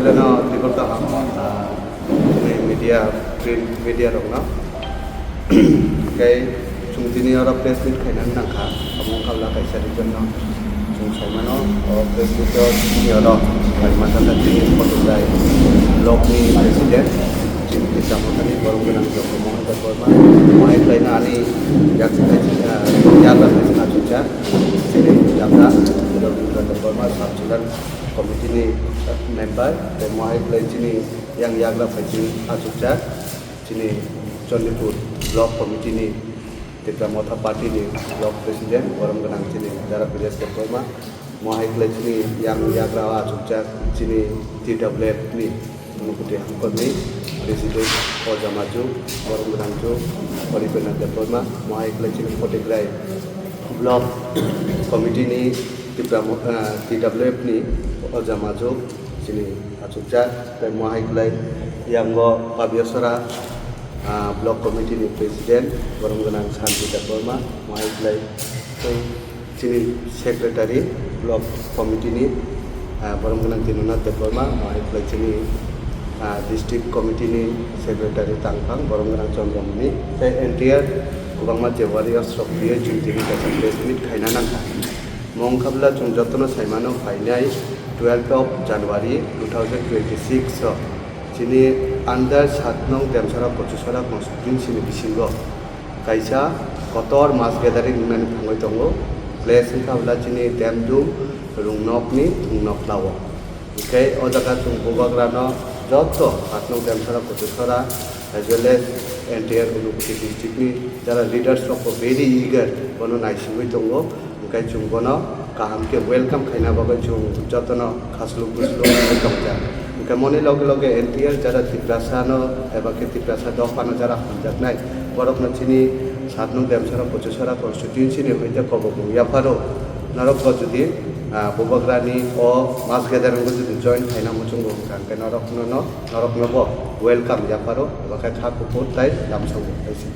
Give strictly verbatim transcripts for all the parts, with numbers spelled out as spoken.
Leno tibor kaham, ah, chini media, print media rokno. Kei chwng tini oro press meet khainani nangkha, omo wngkha bwla kaisa reason no chwng saimano, o press meet o tini oro khlaima thangkha chini Photoglai block ni president, chini Kisa Mothani, borok gwnang Joko Mohan Debbarma, mohai khlaina ani yaksa kaisa, ah, yagra kaisa achukjak, chini yagra Debbarma Sub Zonal Committee ni member, tei mohai khlai chini yang yagra phai chini achukjak, chini Chandipur Block Committee ni Tipra Motha Party ni Block President, borom gwnang chini Dara Priyash Debbarma, mohai khlai chini yang yagra o achukjak chini T W F ni Unukoti Hangkor ni President Oja Maju, borom gwnang chu Horipena Debbarma, mohai khlai chini Photoglai Block Committee ni Tipra Mo-, ah, T W F ni Oja Maju, chini achukjak, tei mohai khlai yango Pabiasora, ah, Block Committee ni President, borom gwnang Santi Debbarma, mohai khlai tei chini Secretary, Block Committee ni, ah, borom gwnang Dinanath Debbarma, mohai khlai chini, ah, District Committee ni Secretary tangphang, borom gwnang Chandramani, tei entire kwbangma je warriors rok twiwi chwng tini kaisa press meet khaina nangkha. Mo wngkha bwla chwng jotono saimano phainai twelfth of January two thousand twenty-six o chini under sat nong Demsara Kochusara constituency ni bisingo kaisa kotor mass gathering wngnani thangwi tongo. Place wngkha bwla chini Demdum Rungnokni Thungnokla o. Hwnkhe o jaga chwng bubagrano joto sat nong Demsara Kochusara as well as entire Unukoti district ni jara leaders rok bo very eager bono naisingwi tongo. Hwnkhe chwng bono kaham khe welcome khaina bagwi chwng jotono khasluk busluk wngwi tongjak. Hwnkhe moni loge loge entire jara Tiprasa no eba khe Tiprasa dophano jara hamjaknai borokno chini sat nong Demsara Kochusara constituency ni hoite kobokbung yapharo norok bo jodi, ah, bubagrani o mass gathering o jodi join khaina muchungo hwnkha hwnkhe norokno no, norokno bo welcome yapharo eba khe kha kuphur tai lamsao hai se.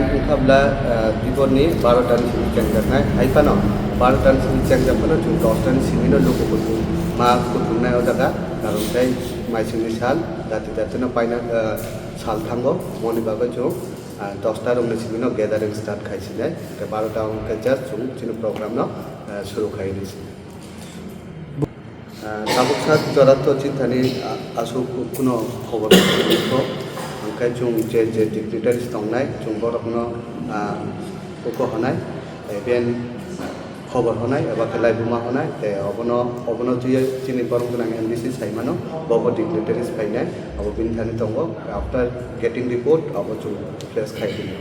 Wngkha bwla, ah, biborni barota ni simi chengjaknai. Hai phano barota ni simi chengjak phano chwng dosta ni simi no luku kuthum ma kuthumnai o jaga. Karon tei maisingni sal, jati jati no paina, ah, sal thango. Moni bagwi chwng, ah, dosta rokni simi no gathering start khai sinai. Tei barota wngkhe just chwng chini program no, ah, suru khai rw sinai. Ah, tabuk sak jora to chini thani, ah, aswk kuno khobor kho, hwnkhe chwng je je dignitaries tongnai, chwng borokno, ah, uko hwnai, eh, ben khobor hwnai, eba khe laibuma hwnai, tei obono, obono twiwi chini borok gwnang M D C saimano, bobo dignitaries phainai, abo bini thani tongo. After getting report, abo chwng place khai rwnai.